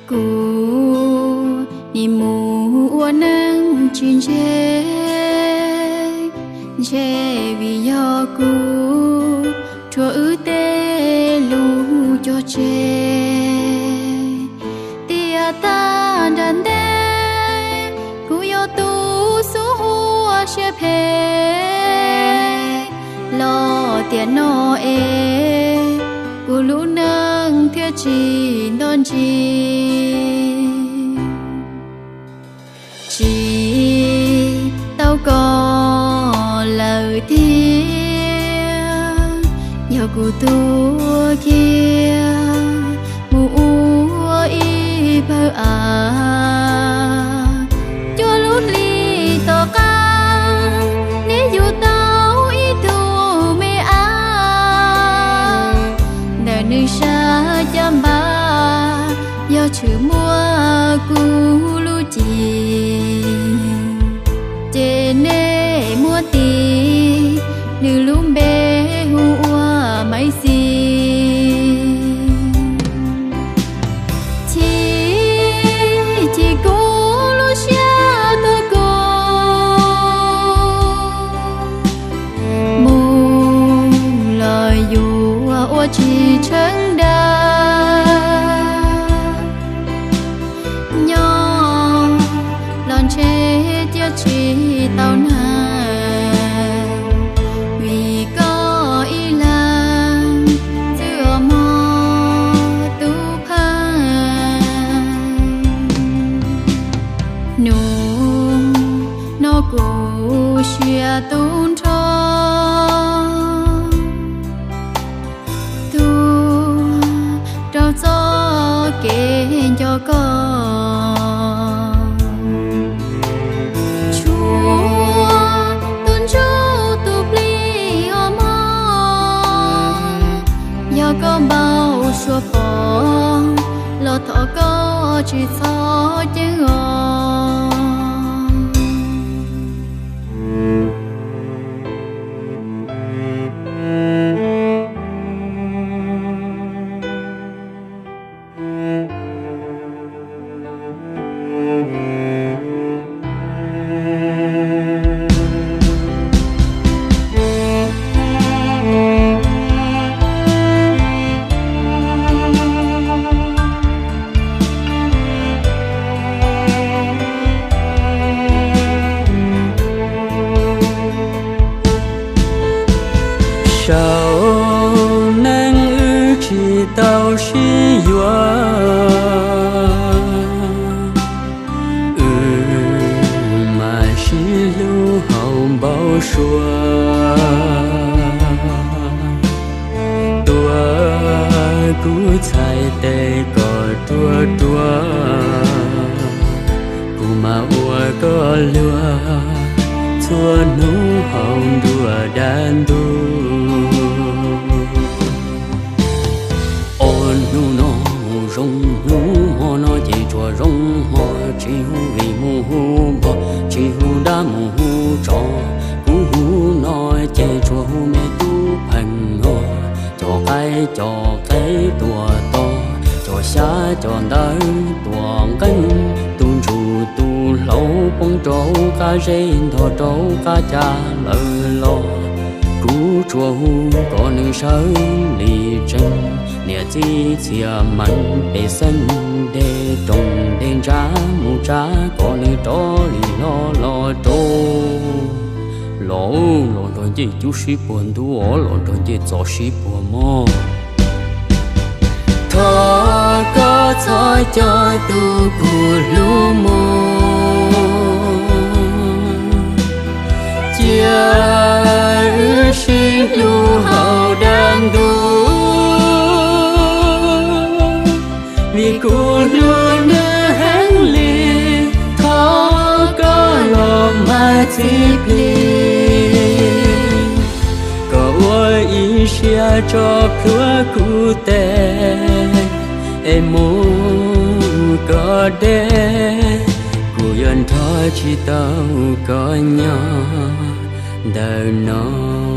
Kuv nim mus ua neej tsis ntse, ntshe vim yog kuv rhuav wb tej lus cog tseg. Tiam tag nram ntej kuv yog tus xub ua siab phem, los tiam no es kuv lub neej thiaj tsis nto ntsis. Tsis tau koj lawm tiag, yog kuv tuag kiag mus ua ib pawg av. Cuaj lub hlis tom qab neb yug tau ib tug me ab, ntawm nws sab caj npab yog tshwm muaj kuv lub cim, ces nej muab tis nws lub npe hu ua Maiv Xis. Chim chim kuv lub siab tuag kuv, mus los yuav ua tsis tsheej dag, nyob los ntshe cia tsis tau nag, vim koj ib leeg txwj os mog tub pheej. Hnub no kuv siab tu nrho, tuag rau txoj kev nco koj. Tshuav tus ntsuj tus plig os mog, yog koj npau suav pom los thov koj tsis txhob ceeb os. Saum neej wb tsis tau sib yuav, wb mas sib hlub haum npau suav. Tuav kuv txhais tes kom ruaj ruaj, kuv mas ua koj luag txhua hnub haus nruab dab ntub. Ob hnub no mus zoo, hnub hmo no ces tsuas zoo hmo, tsis hu vij mus hu npog, tsis hu dab mus hu tsov. Kuv hnub no ces tsuas hu me tub pheej os, cov qaib cov qe tuaj tod, cov xyab cov ntawv tuaj nqeeb, tus ntsuj tus hlauv poob rau qab zeb, ntog rau qab cag lawm los. Kuv tsuas hu kom nws sawv li tsees, niam txiv txhia meej pej xeem, dej roog dej ntsa mus tsa, kom nws rov li hlo los rau. Los, los nrog ncej cub sib puag ntub os, los nrog ncej txos sib puag mog. Thov koj txhob coj tus kuv hlub mus, cia wb sib hlub haum dab ntub, vim kuv hlub nws heev li. Thov koj los mas Txiv Plig, koj ua ib siab tso plhuav kuv tes es mus koj deb, kuv yuav nrog tsis tau koj nyob ntawm no.